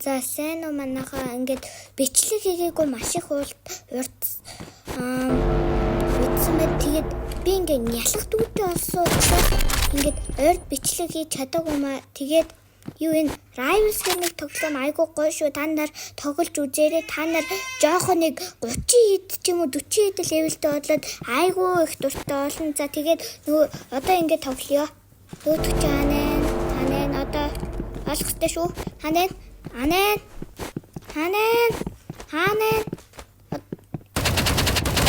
За, сайн уу манайхаа, ингээд бичлэг хийгээгүй маш их урт утсан байт. Тэгээд би ингээд нялх дүүтэй болсон учраас ингээд ойрд бичлэг хийж чадаагүй маа. Тэгээд юу энэ Rivals гэх нэг тоглоом айгүй гоё шүү. Та нар тоглож үзээрэй. Та нар жоохон нэг 30 хэд ч юм уу 40 хэд level тэй болоод айгүй их дуртай болно. За, тэгээд нөгөө одоо ингээд тоглоё. Өөдөг чи ханаа. Ханаа одоо олох хэрэгтэй шүү. Ханаа. Ханаа. Ханаа. Ханаа.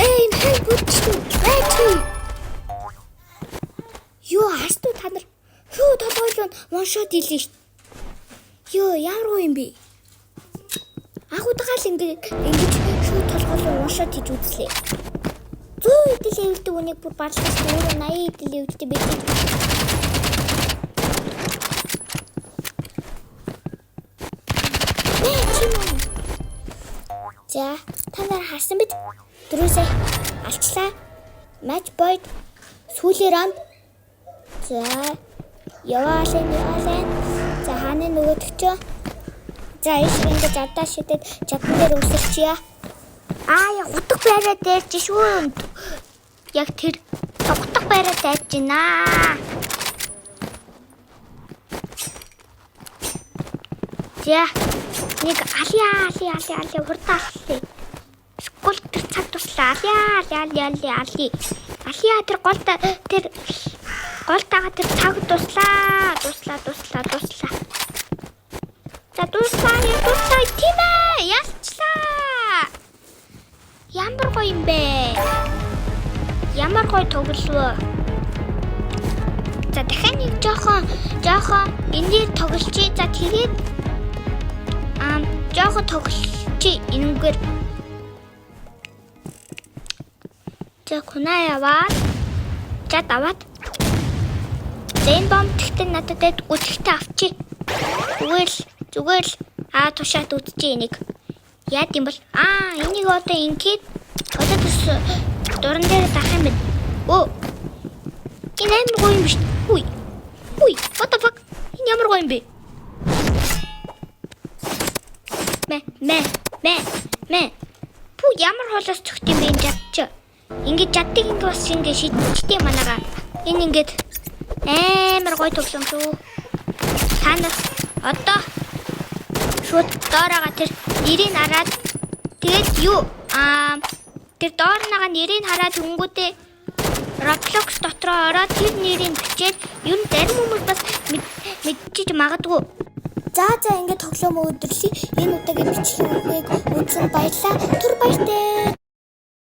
Эй, энэ хай бүтчихгүй. Байж. Юу хастуу та нар. Хөө толгойлон one shot хийлээ шүү. Йоо, ямар гоё юм бэ? Анх удаага л ингэж шууд толгойлон one shot хийж үзлээ. 100 хэдэн level тэй үнийг бүр барлаа шүү. Өөрөө 80 хэдэн level тэй байдаг. За, та нар харсан биз? Дөрөв сая алчлаа. Match point сүүлийн раунд. За, яваалаа, яваалаа. За, хааны нөгөөдөг. За, ийш ингэж жадаа шидэд жадан дээр өсөлчье. Аа, я хутга байраа дээрч шүү. Яг тэр хутга байраа дайж байна. За, нэг алия алия алия алия хурдан аллаа. Скул тэр цаг туслаа. Алия алия алия алия алия. Алия тэр гол тэр гол тагаа тэр цаг туслаа. Туслаа туслаа туслаа. За, туслаа я туслаа, тийм ээ. Ялчлаа. Ямар гоё юм бэ? Ямар гоё тоглов. За, дахиад нэг жоохон жоохон энэ дээр тоглолчий. За, тэгээд жоохон тоглолчий энэнгээр. За, кунаа яваад чад аваад. За, энэ бомб тэгтээ надад дайдгүй, тэгтээ авчи. Зүгээр л зүгээр л аа тушаад үзчихье энийг. Яад юм бол аа энийг одоо ингээд одоо төс дуран дээр дарах юм байна. Өө. Энэ амар гоё юм биш. Хүй. Хүй. What the fuck? Энэ ямар гоё юм бэ? Мэ мэ мэ мэ. Пүү, ямар хоолоос цогт юм бэ энэ жад чи. Ингээд жаддаг ингээ бас ингээ шидчихтэй манайгаа. Энэ ингээд амар гоё тоглоом шүү. Та нар одоо шууд доороо тэр нэрийг хараад тэгээд юу аа тэр доор нагаа нэрийг хараад хөнгүүтээ Roblox дотроо ороод тэр нэрийг бичээд ер нь зарим хүмүүс бас мэдчихэж магадгүй. За за, ингээд тоглоом өдөрлөе. Энэ удаагийн бичлэгийг үзсэн баярлалаа. Түр баяртай.